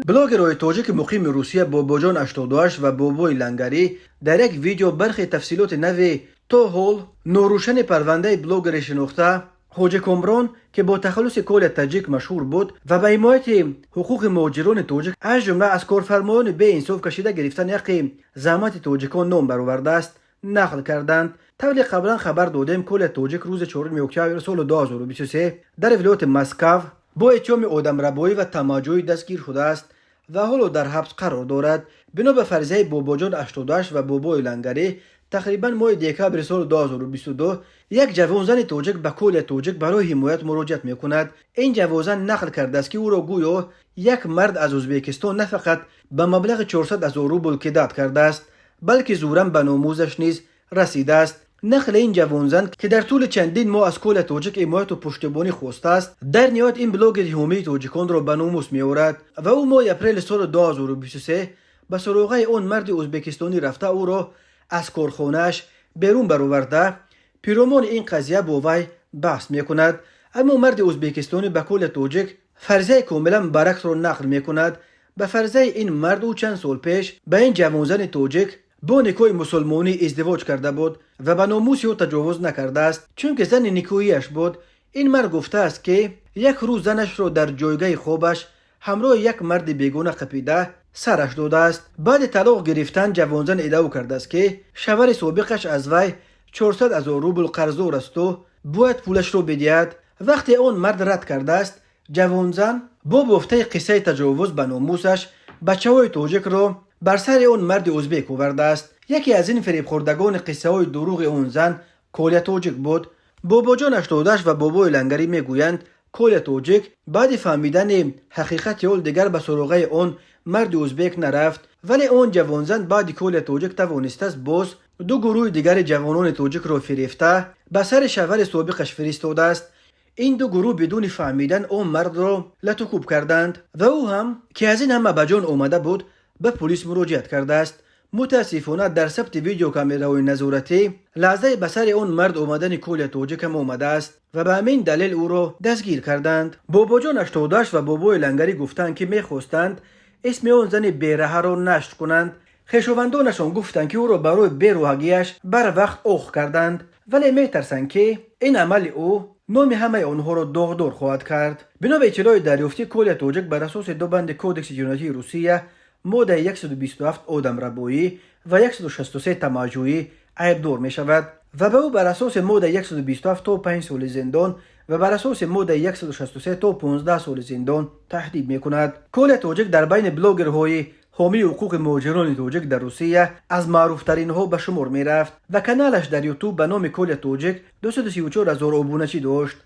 Блогерҳои тоҷики муқими Русия Бобоҷон 88 ва Бобои Лангарӣ дар як видео бархе тафсилоти нави то ҳол норӯшани парвандаи блогери шинохта Ҳоҷи Комрон, ки бо тахаллуси Коля Таҷик машҳур буд ва ба ҳимояти ҳуқуқи муҳоҷирони тоҷик, аз ҷумла аз корфармоёни беинсоф кашида гирифтани ҳаққи заҳмати тоҷикон ном баровардааст, нақл карданд. Тавре қаблан хабар додем, Коля Тоҷик рӯзи 4 октябр соли 2023 дар вилояти Москав бо иттиҳоми одамрабоӣ ва тамаъҷӯӣ дастгир шудааст ва ҳоло дар ҳабс қарор дорад. Бино ба фарзияи Бобоҷон 88 ва Бобои Лангарӣ, тақрибан моҳи декабри соли 2022 як ҷавонзани тоҷик ба Коля Тоҷик барои ҳимоят муроҷиат мекунад. Ин ҷавонзан нақл кардааст, ки ӯро гӯё як мард аз Ӯзбекистон на фақат ба маблағи 400 ҳазор рубл кидать кардааст, балки зӯран ба номусаш низ расидааст. Нақли ин ҷавонзан, ки дар тӯли чандин моҳ аз Коля Тоҷик ҳимояту пуштибонӣ хостааст, дар ниҳоят ин блогери ҳомии тоҷиконро ба номус меорад ва ӯ моҳи апрели соли 2023 ба суроғаи он марди ӯзбекистонӣ рафта, ӯро аз корхонааш берун бароварда, пиромони ин қазия бо вай баҳс мекунад. Аммо марди ӯзбекистонӣ ба Коля Тоҷик фарзияи комилан баръаксро нақл мекунад. Ба фарзияи ин мард, ӯ чанд сол пеш ба ин ҷавонзани тоҷик бо никоҳи мусулмонӣ издивоҷ карда буд ва ба номуси ӯ таҷовуз накардааст, чунки зани никоҳияш буд. Ин мард гуфтааст, ки як рӯз занашро дар ҷойгаҳи хобаш ҳамроҳи як марди бегона қапида, сараш додааст. Баъди талоқ гирифтан ҷавонзан иддао кардааст, ки шавҳари собиқаш аз вай 400 ҳазор рубл қарздор асту бояд пулашро бидиҳад. Вақте он мард рад кардааст, ҷавонзан бо бофтаи қиссаи таҷовуз ба номусаш бачаҳои тоҷикро бар сари он марди ӯзбек овардааст. Яке аз ин фиребхӯрдагони қиссаҳои дурӯғи он зан Коля Тоҷик буд. Бобоҷон 88 ва Бобои Лангарӣ мегӯянд, Коля Тоҷик баъди фаҳмидани ҳақиқати ҳол дигар ба суроғаи он марди ӯзбек нарафт, вале он ҷавонзан баъди Коля Тоҷик тавонистааст боз ду гурӯҳи дигари ҷавонони тоҷикро фирефта, ба сари шавҳари собиқаш фиристодааст. Ин ду гурӯҳ бидуни фаҳмидан он мардро латукӯб карданд ва ӯ ҳам, ки аз ин ҳама ба ҷон омада буд, ба полис муроҷиат кардааст. Мутаассифона, дар сабти видеокамераҳои назоратӣ лаҳзаи ба сари он мард омадани Коля Тоҷик ҳам омадааст ва ба ҳамин далел ӯро дастгир карданд. Бобоҷон 88 ва Бобои Лангарӣ гуфтанд, ки мехостанд исми он зани бераҳаро нашр кунанд. Хешовандонашон гуфтанд, ки ӯро барои бероҳагиаш барвақт оқ карданд, вале метарсанд, ки ин амали ӯ номи ҳамаи онҳоро доғдор хоҳад кард. Бино ба иттилои дарёфтӣ, Коля Тоҷик бар асоси ду банди Кодекси ҷиноятии Русия, моддаи 127 одамрабоӣ ва 163 тамаъҷӯӣ айбдор мешавад ва ба ӯ бар асоси моддаи 127 то 5 соли зиндон ва бар асоси моддаи 163 то 15 соли зиндон таҳдид мекунад. Коля Тоҷик дар байни блогерҳои ҳомии ҳуқуқи муҳоҷирони тоҷик дар Русия аз маъруфтаринҳо ба шумор мерафт ва каналаш дар Ютуб ба номи Коля Тоҷик 234 ҳазор обуначӣ дошт.